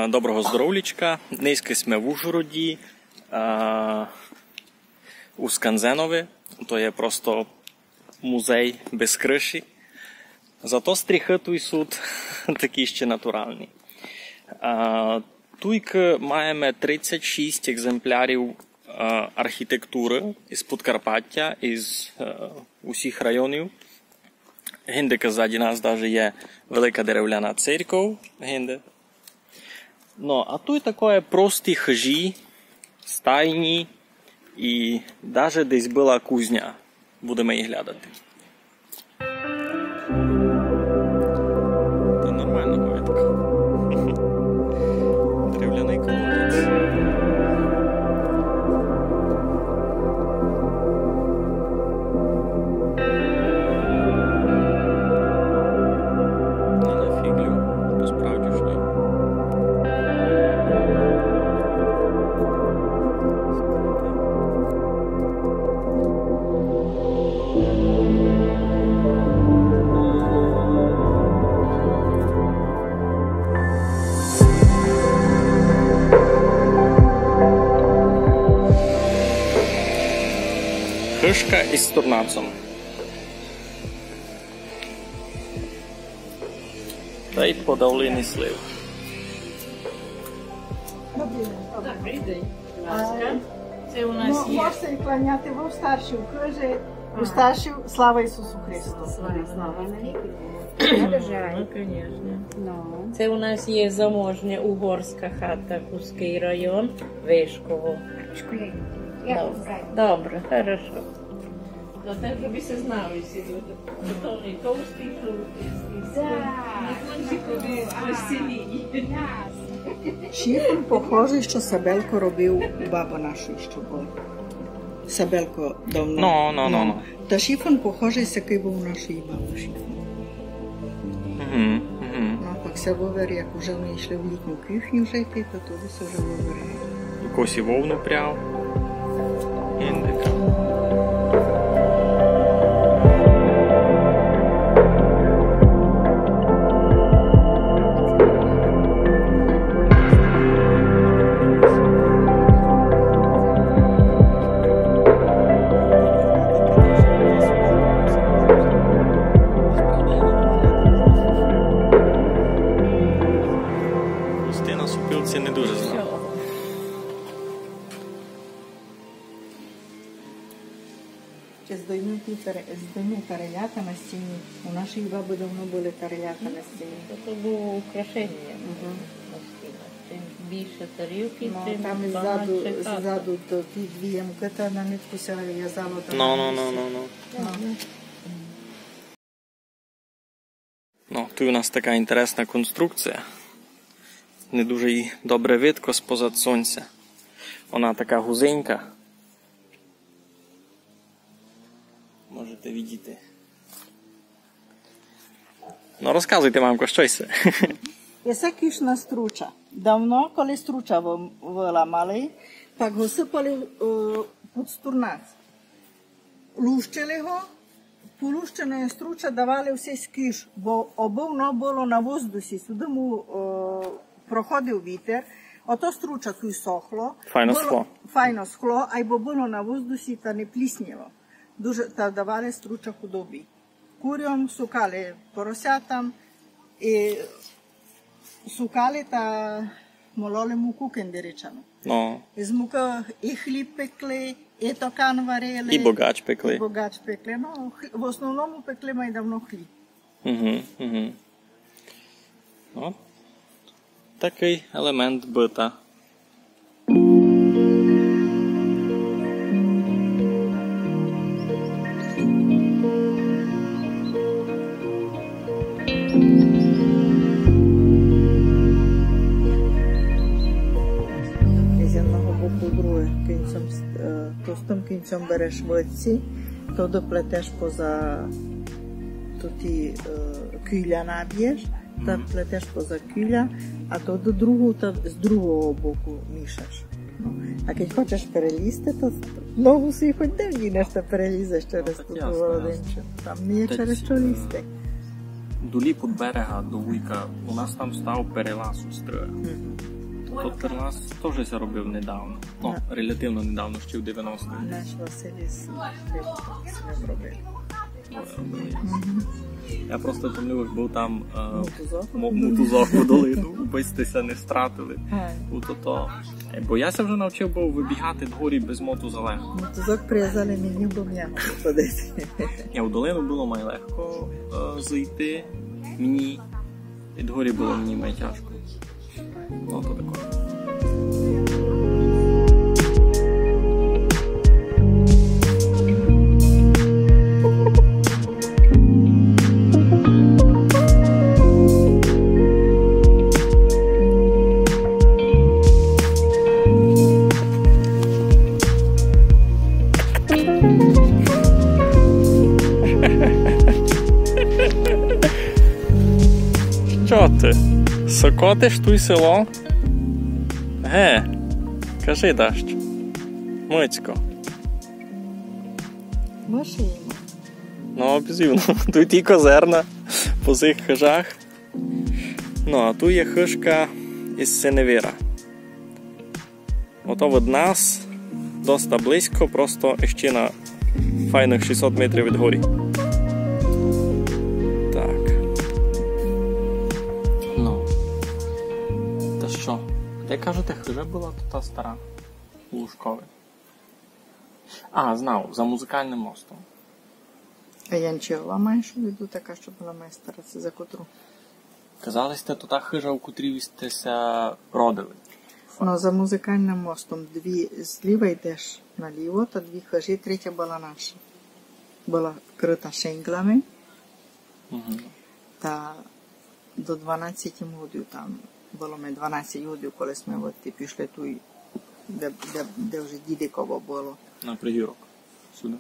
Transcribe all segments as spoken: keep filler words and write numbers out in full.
Доброго здоровлічка. Нынька сьме в Ужгороді, а, у Сканзенови. То є просто музей без крыші. Зато стріхы туй суть такі ще натуралні. А, туйкы маєме тридцять шість екземплярів, а, архітектуры із Подкарпатя, із, е, усіх районів. Гинде ззаді нас даже є велика деревляна церьков, гинде. Но, а туй такоє прості хыжі, стайні і даже десь была кузня. Будеме її глядати. Та нормална говядка. Деревляный колодець. Не на фіґлю, по-справдішньому. Хыжка із турнацом. Тай подавлені слив. Добрый день. Будь ласка. Це у нас є. Можете кланяти во старші, у хыжі, у старші, слава Ісусу Христу. Слава навікы. Ну, конечно. Ну. Це у нас є заможня угорська хата, Хустськый район, Вишково. Добре. Добре, хорошо. Но так, жебы ся знали всі, то, то не товстый, то на кончику по стіні. Шифон похожый, што сабелько робив у бабы нашої, што быв. Сабелько давно. Но, но, но, но. Та шифон похожый, сякый быв у нашої бабы шифон. Мгм, мгм. Но, пак ся вывер, як уже они йшли в літню кухню жити, то туды ся вже вывер. І косі вовну пряв. Індика. Гостина сопілці не дуже знав. Ще здойму ті таре-, здойму тарелята на стіні. У нашої бабы давно были тарелята на стіні. То, то было украшеня на стінах. Чим більше тарілки, тим багатше хата. Но, там ззаду, ззаду то ті дві ямкы, та на нитку ся вязало там на місці. Но, но, но, но, но. Но. Но, туй у нас така інтересна конструкція. Не дуже її добре видко спозад сонця. Она така гузенька. Можете видіти. Но, розказуйте, мамко, што йсе? Йсе кішна струча. Давно, коли струча вы-, выламали, пак го сыпали, е, під стурнац. Лущили го, полущеного струча давали в сись кіш, бо обы воно было на воздусі, сюды му, е, проходив вітер, ото струча туй сохло. Файно схло. Файно схло, айбо было на воздусі, та не плісніло. Дуже, та давали струча худобі. Курям, сукали поросятам, і сукали та мололи муку кендеричану. Но. З мукы і хліб пекли, і токан варили. І богач пекли. І богач пекли. Но, хл-, в основному пекли май давно хліб. Мгм, мгм. Но, такый елемент быта. З єдного боку друге, кінцьом, е, товстым кінцьом береш вытці, то доплетеш поза туті, е, куля набєш, та плетеш поза куля, а то до другу, та з другого боку мішаш. Но. А кедь хочеш перелізти, то ногу собі хоть де вдінеш, та перелізеш через ту городинчу. Там не є через што лізти. Долі під берега до вуйка, у нас там став перелаз у строю. Мгм. Тот терлас тоже ся робив недавно. Ну, релятивно недавно, ще в девяностых. Наш Василь із Филипом сьме робили. Ой, робили. Я просто памнятаю, як быв там, е, мотузок у долину, убы сьте ся не стратили. У тото. Е, бо я ся вже навчив быв выбігати дгорі без мотуза легко. Мотузок привязали мені, бо мені ходити. Ні, у долину было май легко, е, зайти мені. І дгорі было мені май тяжко. Ну, то таке. Што ты? Сокотиш туй село? Ге, кажи дашто. Мицько. Мыші їмо. Ну, обізивно. Туй тілько зерна по сих хыжах. Ну, а туй є хыжка із синевира. Ото од нас доста близько, просто іщи на файных шістьсот метрів від горі. Так. Ну. Та што? Де, кажете, хыжа была тота стара у Лужкови? А, знав, за музыкалным мостом. А Янчева маєш у виду така, што была май стара, ци за котру? Казали сьте, то та хыжа, у котрій сьте ся родили. Ну, за музыкалным мостом дві зліва йдеш наліво, та дві хыжі, третя была наша. Была вкрыта шинґлами. Мгм. Та до дванадцять годів там было ми, дванадцять годів, коли сьме одти пішли туй, де, де, де вже дідиково было. На пригірок. Сюды?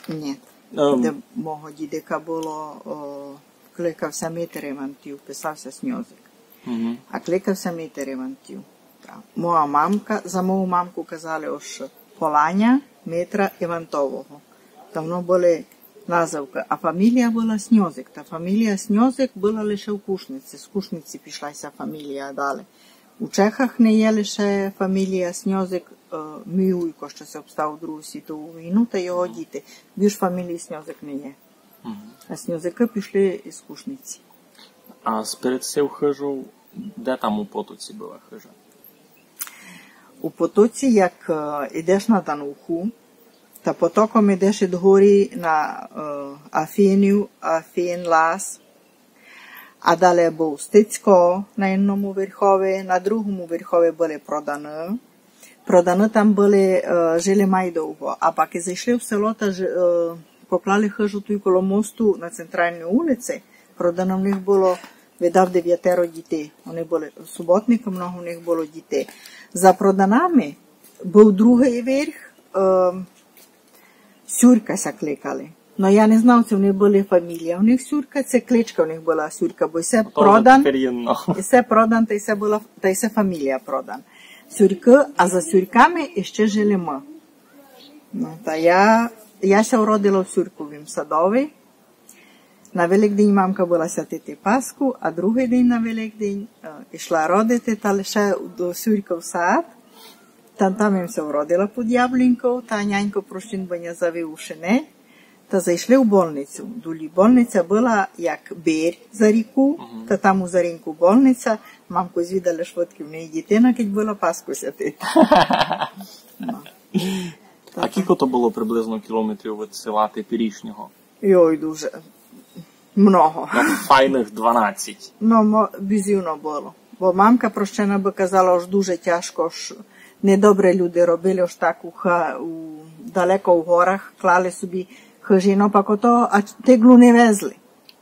Ні. Ем. Де мого дідика было, о, кликав ся Митер Івантів, писав ся Сньозик. Мгм. А кликав ся Митер Івантів. Та моя мамка, за мою мамку казали ож Поланя Митра Івантового. Та воно были назывкы. А фамілія была Сньозик. Та фамілія Сньозик была лише у Кушници. З Кушниці пішла ся фамілія далі. У Чехах не є лише фамілія Сньозик, е, мій уйко, што ся обстав у Другу світову війну, та його діти. Більш фамілії Сньозик не є. Мгм. А Сньозикы пішли із Кушниці. А сперед сив хыжов, де там у Потоці была хыжа? У Потоці, як, е, ідеш на Дануху, та потоком ідеш ид горі на, е, Афінів, Афін, Лас, а дале быв Стицько на єдному верхови, на другому верхови были Проданы. Проданы там были, е, жили май довго, а пак і зайшли в село, та ж-, е, поклали хыжу туй коло мосту на централній улици. Продано в них было, видав, девятеро дітей. Они были суботникы, много в них было дітей. За Проданами быв другый верх, е, Сюрка ся кликали. Но я не знав, ци в них была фамілія. У них Сюрка, ци кличка у них была Сюрка, бо се Продан, і се Продан, та й се была, та й се фамілія Продан. Сюркы, а за Сюрками іщи жили мы. Ну, та я, я ся уродила в Сюрковім садови. На Великдень мамка была святити Пасху, а другый день на Великдень, е, ішла родити, та лише до Сюрков сад. Та там им ся уродила під яблуньков, та нянько Прощун бы ня завів у шинель, та зайшли в больницю. Долі больниця была як бир за ріку, та там у Заріньку больниця. Мамко звідала, што в неї дітина, кидь была Пасху святити. Ну. А кілько то было приблизно кілометрів від села теперішнього? Йой, дуже много. Ну, файных дванадцять. Ну, мо-, бізівно было. Бо мамка Прощена бы казала, ож дуже тяжко, ож недобре люди робили, ож так у ха-, у, далеко в горах клали собі хыжі, но пак ото, а теглу не везли.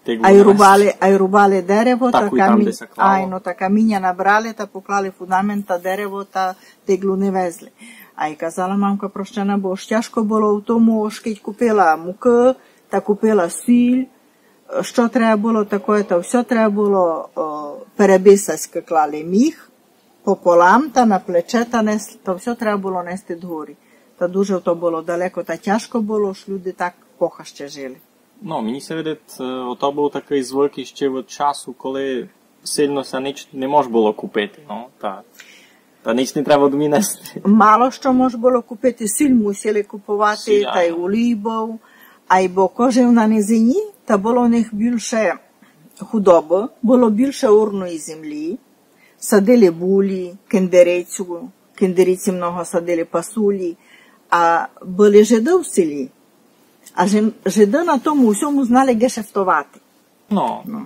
Теглу не везли. Ай рубали, ай рубали дерево, та камі-, айно, та каміня набрали, та поклали фундамент, та дерево, та теглу не везли. Ай казала мамка Прощена, бо ож тяжко было в тому, ож кидь купила мукы, та купила сіль, што треба было такоє, та всьо треба было, о, перебисаськы клали міх пополам, та на плече, та нес-, та всьо треба было нести дгорі. Та дуже то было далеко, та тяжко было, ож люди так похаще жили. Ну, мені ся видить, е, ото быв такый звык іщи від часу, коли сильно ся нич не мож было купити, ну, та. Та нич не треба домі нести. Мало што мож было купити, сіль мусили куповати, сіль, тай улій быв. Айбо кой жив на низині, та было у них бульше худобы, было бульше орної землї, садили булї, кендерицю, кендериці много садили, пасулї, а были жиды в селї. А жи-, жиды на тому усьому знали гешефтовати. Но. Но.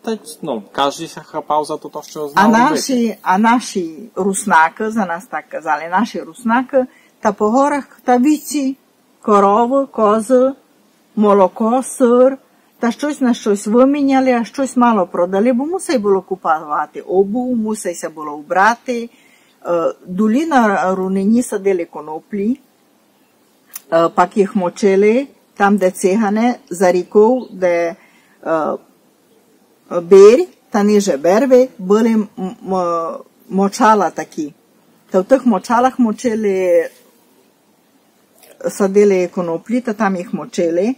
Та, но, каждый ся хапав за то, то, што знав робити. А наші, а наші руснакы, за нас так казали, наші руснакы, та по горах, та віці, коровы, козы, молоко, сыр, та штось на штось выміняли, а штось мало продали, бо мусай было куповати обув, мусай ся было убрати. Е, долї на рунинї садили коноплї, е, пак їх мочили, там, де цигане, за ріков, де, е, бирь, та ниже бервы, были м-, м-, мочала такі. Та в тых мочалах мочили, садили коноплї, та там їх мочили.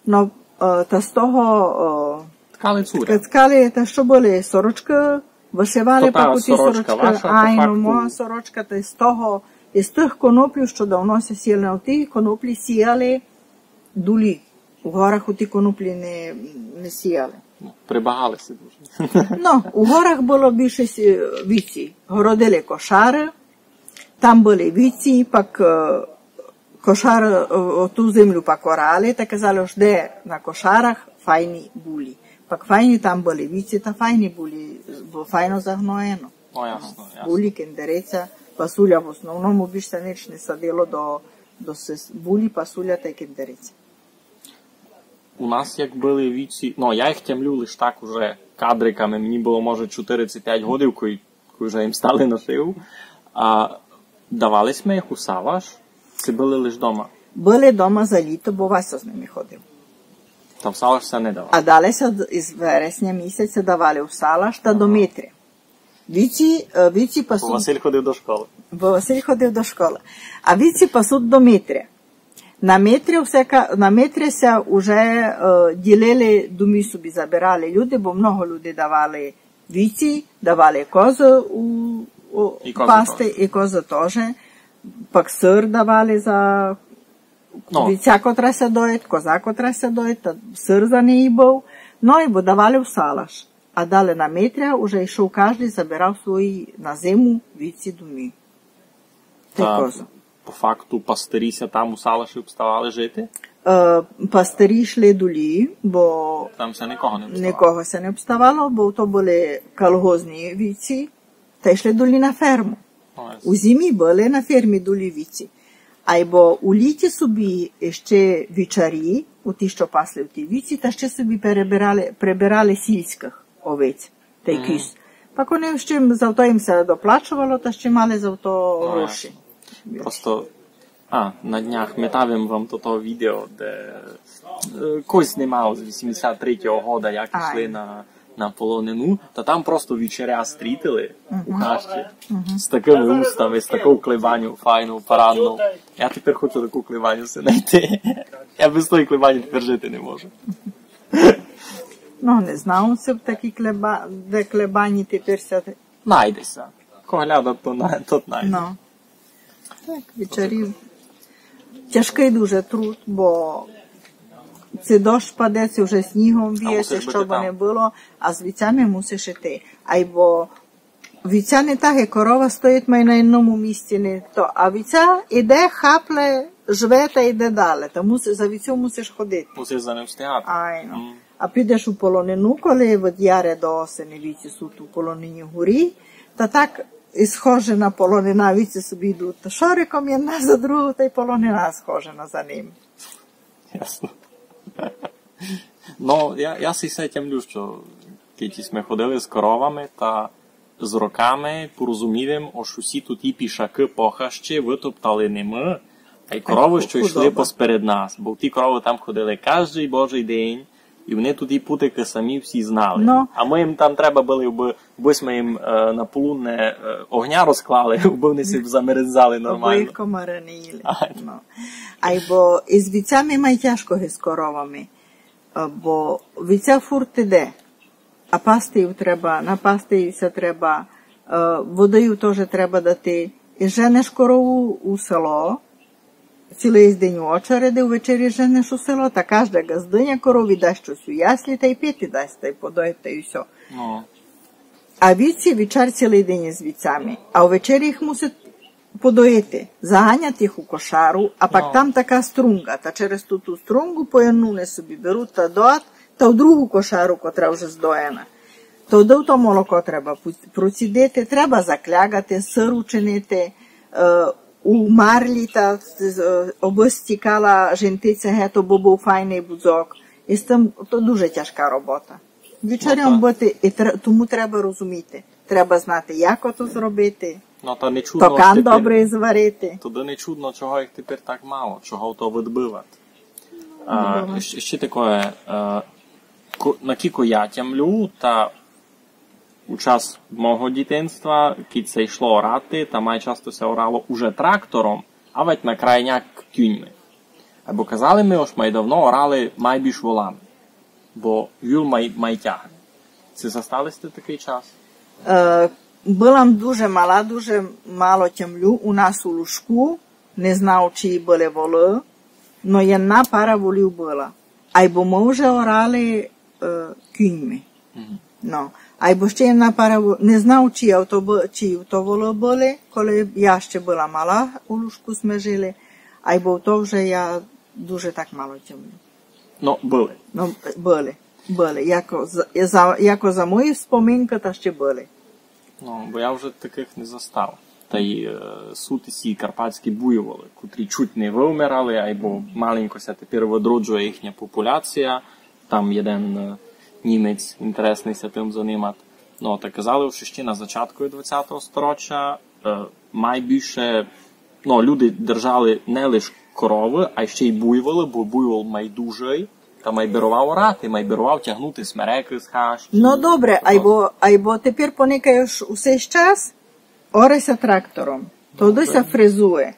Но, е, та з того, е, ткали цуря. Ткали, та што были сорочкы, вышивали пак у ті сорочкы. То та сорочка ваша, по факту. Айно, моя сорочка, та з того, із тых коноплів, што давно ся сіяли, на ті коноплї сіяли долї. У горах у ті коноплї не, не сіяли. Но, прибагали ся дуже. Но, у горах было більше сі-, віці. Городили кошары, там были віці, пак, е, кошар, е, ту землю пак орали, та казали, ож де на кошарах файні булї. Пак файні там были віці, та файні булї, бо файно загноєно. О, ясно, ясно. Булї, кендериця, пасуля в основному, більше ся нич не садило до, до сес-, булї, пасуля тай кендериця. У нас як были віці, но, я їх тямлю лиш так уже кадриками, мені было, може, чотири ци пять годів, кой, кой уже їм стали на шию. А давали сьме їх у салаш, ци были лиш дома? Были дома за літо, бо Вася з ними ходив. Та в салаш ся не давали? А далї ся з-, із вересня місяця давали у салаш та до Митря. Віці, е, віці пасуть. Бо Василь ходив до школы. Бо Василь ходив до школы. А віці пасуть до Митря. На Митря всяка, на Митря ся уже, е, ділили, домі собі забирали люди, бо много люди давали віці, давали козы у, у пасти, і козы тоже. Пак сыр давали за віця, котра ся доїть, коза, котра ся доїть, та сыр за неї быв. Но, і бо давали в салаш. А далї на Митря уже йшов каждый, забирав свої на зиму віці домі. Та й козы. По факту пастирі ся там у салаші обставали жити? Е, пастирі йшли долї, бо там ся никого не обставало. Никого ся не обставало, бо то были колгозні віці, та йшли долї на ферму. О, ясно. У зимі были на фермі долї віці. Айбо у літі собі іщи вічарі, у ті, што пасли в ті віці, та ще собі перебирали, прибирали сільськых овець та й кіз. Пак они ще за то їм ся доплачовало, та ще мали за то гроші. Ну, ясно. Просто, а, на днях метав им вам тото відео, де, е, когось знімав з вісімдесят третього года, як йшли на, на полонину, та там просто вічаря стрітили у хащі. З такыми устами, з таков клебаню, файну, парадну. Я тепер хочу таку клебаню си найти. Я без тої клебані тепер жити не можу. Ну, не знам, ци в такій клеба-, де клебані тепер ся... Найде ся. Ко глядат, то на-, тот найде. Ну. Так, вічарі. Тяжкый дуже труд, бо ци дощ паде, ци вже снігом віє, ци што бы не было, а з віцями мусиш іти. Айбо віця не так, як корова стоїть май на єдному місці, не то. А віця іде, хапле, жве та йде далї. Та муси-, за віцьом мусиш ходити. Мусиш за ним встигати. Айно. А підеш у полонину, коли від яре до осени віці суть у полонині горі, та так і схожена полонина, віці собі йдуть. То шориком єдна за другу, та й полонина схожена за ним. Ясно. Но, я, я си се тямлю, што кидь сьме ходили з коровами, та з роками порозумів им, ож усі туті пішакы по хащі вытоптали не мы, а й коровы, што йшли посперед нас. Бо ті коровы там ходили каждый божый день, і они туті путикы самі всі знали. Но. А мы їм там треба были, убы, убы сьме їм, е, на полудне, е, огня розклали, убы они ся замерзали нормално. Убы їх комары не їли. Ай. Но. Айбо із віцями май тяжко ги з коровами. Е, бо віця фурт іде. А пасти їх треба, напасти їх ся треба, Е, воды ю тоже треба дати. І женеш корову у село, цілый день у очереди, увечері женеш у село, та кажда ґаздыня корові дасть штось у яслі, тай пити дасть, тай подоїть, тай усьо. Но. А вівці вічар цілый день із вівцями, а увечері їх мусить подоїти, заганяти їх у кошару, а пак там така струнґа, та через ту, ту струнґу по єдну не собі беруть та доят, та в другу кошару, котра вже здоєна. Тогды то молоко треба пу-, процідити, треба заклягати, сыр учинити, е, у марлі та, е, обы стікала жентиця гето, бо быв файный будзок. І з тым то дуже тяжка робота. Вівчарьом быти, і тр-, тому треба розуміти. Треба знати, як ото зробити. Но, та не чудно, токан добрый зварити. Тогды не чудно, чого їх тепер так мало, чого то выдбывати. А, ще, ще такоє, е, ко-, накілько я тямлю, та у час мого дітинства, кідь ся йшло орати, та май часто ся орало уже трактором, а вадь на крайняк кіньми. Айбо казали ми, ож май давно орали май більш волами, бо віл май, май тягне. Ци застали сьте такый час? Е, была м дуже мала, дуже мало тямлю. У нас у Лужку, не знав, чи были волы, но єдна пара волів была. Айбо мы вже орали, е, кіньми. Но. Айбо ще єдна пара во-, не знав, чи авто бы-, чи то волы были, коли я ще была мала, у Лужку сьме жили, айбо то вже я дуже так мало тямлю. Но, были. Но, были, были. Яко за, за, яко за мої вспоминкы, та ще были. Но, бо я вже такых не застав. Тай, е, суть сі карпатські буйволы, котрі чуть не вымирали, айбо маленько ся тепер выдроджує їхня популяція. Там єден, е, німець інтересный ся тым занимат. Но, та казали, што ще на зачатку двадцятого стороча, е, май більше, но, люди держали не лиш коровы, а ще й буйволы, бо буйвол май дужый, та май бировав орати, май бировав тягнути смерекы з хащі. Но добре, айбо, айбо тепер поникаєш у сей час, оре ся трактором, тогды ся фрезує.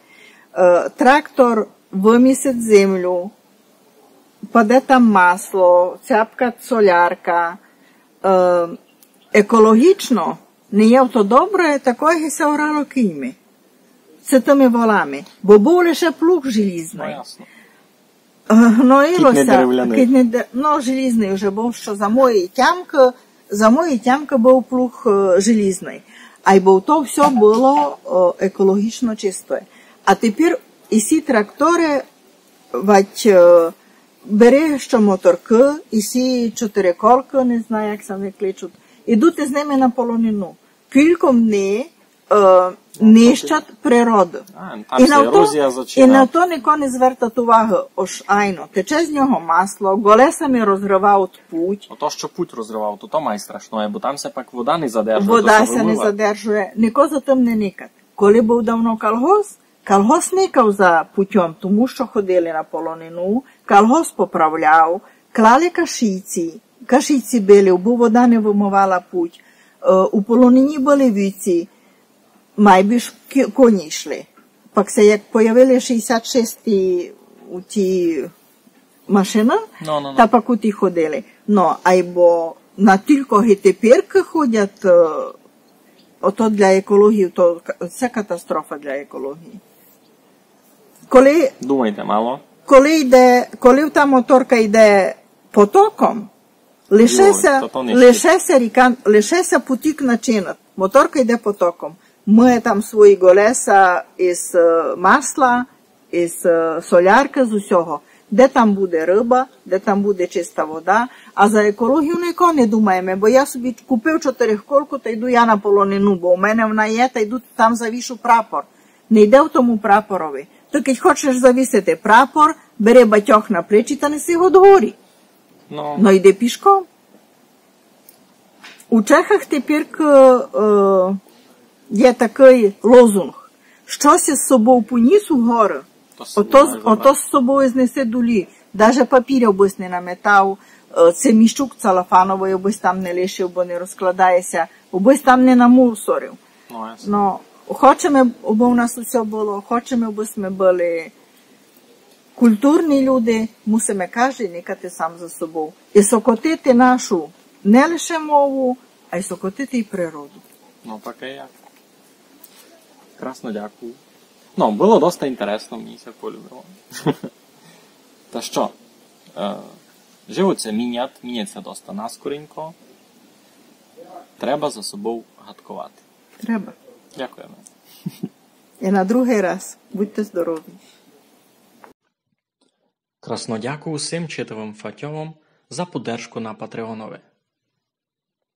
Е, трактор вымісить землю, паде там масло, цяпкат солярка. Е, екологічно не є то добре, такоє ся орало кіньми. Ци тыми волами. Бо быв лише плуг желізный. Но, ясно. Е, гноїло ся, кідь не деревляный. Кідь не де-, но, желізный уже быв, што за моєї тямкы, за моєї тямкы быв плуг, е, желізный. Айбо то всьо было, е, екологічно чисте. А тепер і сі тракторы, вадь, е, бере што моторкы, і сі чотириколкы, не знаю, як ся они кличуть, ідуть із ними на полонину. Кілько вони, е, нищать природу. А, там ся ерозія зачинає. І на то нико не звертать увагы, ож айно, тече з нього масло, колесами розривають путь. Ото, што путь розривав, то, то май страшноє, бо там ся пак вода не задержує, то ся вымыва. Вода ся не задержує, нико за тым не никать. Коли быв давно колгосп, колгосп никав за путьом, тому што ходили на полонину, колгосп поправляв, клали кашиці, кашиці били, бо вода не вымывала путь. Е, у полонині были вівці, май більш кі-, коні йшли. Пак ся як появили шістдесят шесті у ті машины, та пак у ті ходили. Но, айбо на тілько ги теперь ходять, е, ото для екології, то ка-, се катастрофа для екології. Коли, думайте мало. Коли йде, коли та моторка йде потоком, лише ся, лише ся ріка, лише ся потік начинать. Моторка йде потоком. Мыє там свої колеса із, е, масла, із, е, соляркы, з усього. Де там буде рыба, де там буде чиста вода. А за екологію нико не думаєме, бо я собі купив чотириколку та йду я на полонину, бо у мене вона є, та йду там завішу прапор. Не йде в тому прапорови. Ты кідь хочеш завісити прапор, бери батьох на плечі та неси го догорі. Но. Но йди пішком. У Чехах теперь, е, є такый лозунг: «Што си з собов поніс у горы, ото з собов знеси долі». Даже папіря бысь не наметав, е, цей мішук целофановый бысь там не лишив, бо не розкладає ся, бысь там не намусорив. Но, ясно. Но, хочеме, обы у нас усьо было, хочеме, обы сьме были културні люди, мусиме каждый никати сам за собов. І сокотити нашу не лише мову, а й сокотити й природу. Но, так і як. Красно дякую. Но, было доста інтересно, мені ся полюбило. Та што, е, живот ся мінят, мінят ся доста наскоренько. Треба за собов гадковати. Треба. Дякуєме. І на другый раз. Будьте здорові. Красно дякую усім читавым фатьовам за поддержку на Патреонови.